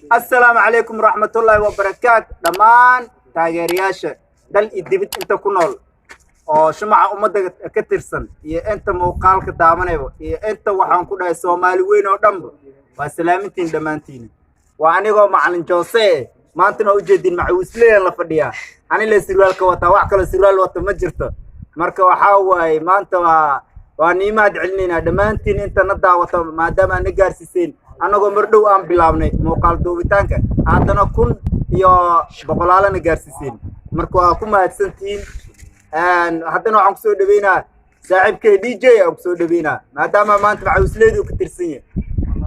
Assalaamu calaykum waraxmatullaahi wabarakaat. Dhammaan taageerayaasha dal iyo dibid inta ku nool oo Shumaca Ummadda ka tirsan iyo inta muuqaalka daawanayba iyo inta waxaan ku dhahay Soomaali weyn oo dhanba, waa salaamintiin dhammaantiina. Waa anigoo Macalin Jose. Maantana waa ujeedin, macawisleyan la fadhiyaa, anile sirwaalka wataa, wax kaloo sirwaal wata ma jirto. Marka waxaa waaye, maanta waa nii mahad celinaynaa dhammaantiin inta na daawata, maadaama aad na gaarsiiseen annagoo mar dhow aan bilaabnay muuqaal duubitaanka, haddana kun iyo boqolaalana gaarsiiseen. Marka waa ku mahadsantihiin. Haddana waxaan kusoo dhaweynaa saaxiibkay DJ aan kusoo dhaweynaa, maadaama maanta macawisleedu ka tirsan yahay.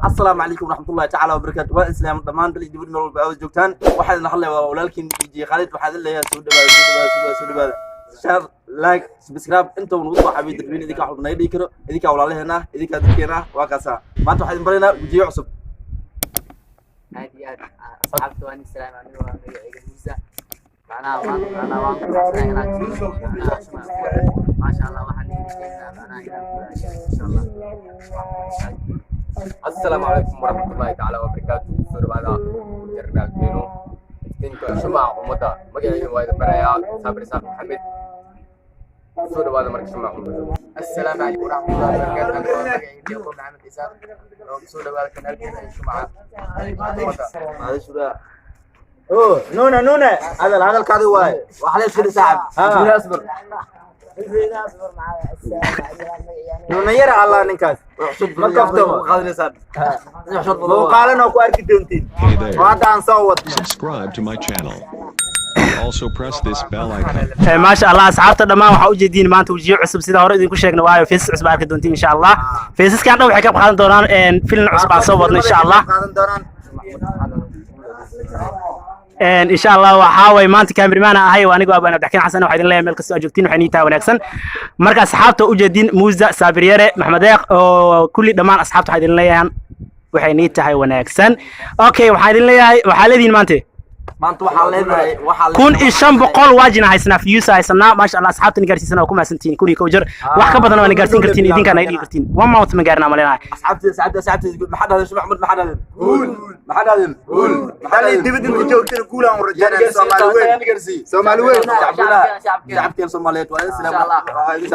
Asalaamu calaykum waraxmatullahi tacaala wabarakaatu. Waa islaam dhammaan dal iyo dibad meel walba aad joogtaan. Waxaa idin hadlaya waa walaalkiin DJ Khalid. Waxaa idin leeyahay soo dhawaada, soo dhawaada, soo dhawaada, soo dhawaada. Share, like, subscribe inta uu nagu soo xabiy dadweyne. Idinkaa waxba naga dhigi karo, idinkaa walaalaheena ah, idinkaa dadkeena ah. Waa kaasaa, maanta waxaa idin baraynaa wejiyo cusub. Aad iyo aad, asxaabta waan islaam. Aniga waa magacayga Musa. Macnaha maanta macnaha waan ku faraxsanahay inaan kasoo macnaha Shumaca. Maasha Allah, waxaan idin sheegnaa macnaha inaan ku raajay, insha Allah. Asalaamu calaykum waraxmatullaahi tacaala wabarakaatu. Soo dhawaada jarnaalkeenu iftiinka Shumaca Ummadda. Magacayga waa idin barayaa, Saabir Isaaq Maxamed. Soo dhawaada marka Shumaca Ummadda. Assalaamu calaykum waraxmatullahi wabarakaatu. Aniga waa magacayga Yaqub Maxamed Isaaq oo kusoo dhawaada kanaalkeena Shumaca Ummadda. Maadashuraa. Oh, nuna nuna, hadal hadalkaadi waaye. Waxa la iska saaxib Ah. asbar. Nuna yara allah, ninkaas ma kaftamo. Qaadanaysaan. Muuqaalana waa ku arki doontiin Hey there. oo hadda aan soo wadno. Subscribe to my channel. Also press this bell icon. Maasha Allah, asxaabta dhammaan, waxaa ujeediin maanta wejiyo cusub, sida hore idinku sheegna waayo, faces cusub arki doontiin, insha Allah. Faceskan dhan waxay ka qaadan doonaan film cusub aan soo wadno, insha Allah. Qaadan doonaan. Insha Allah. Waxaa waye maanta cameraman ahay waa anigoo Abaan Abdixkiin Xasan. Waxaa idin leeyahay meel kastoo aad joogtiin waxay nii tahay wanaagsan. Marka asxaabta ujeedin Muusa, Saabir Yare, Maxmed Deeq oo kulli dhammaan asxaabta, waxaa idin leeyahay waxay nii tahay wanaagsan. Okay, waxaa idin leeyahay, waxaa leedihiin maanta Maanta waxaan leenahay, waxaa 1500 waajina haysanaa, views haysanaa, maasha Allah. Asxaabta ni gaarsiisana waa ku mahadsantihiin. 1001 jeer wax ka badan waa ni gaarsiin kartiin, idinkaa naga dhigi kartiin. One month ma gaarnaa maleenahay. Asxaabteeda, asxaabteeda, asxaabteeda, maxaa dhahdeen? Shumac Ummad, maxaa dhahdeen? Guul! Maxaa dhahdeen? Guul! Maxaa Dal iyo dhahdeen? dibad inta joogtana guulaan u rajaynaya. Soomaali weyn, Soomaali weyn. Shacabkeena Soomaaliyeed waa in Insha Allah.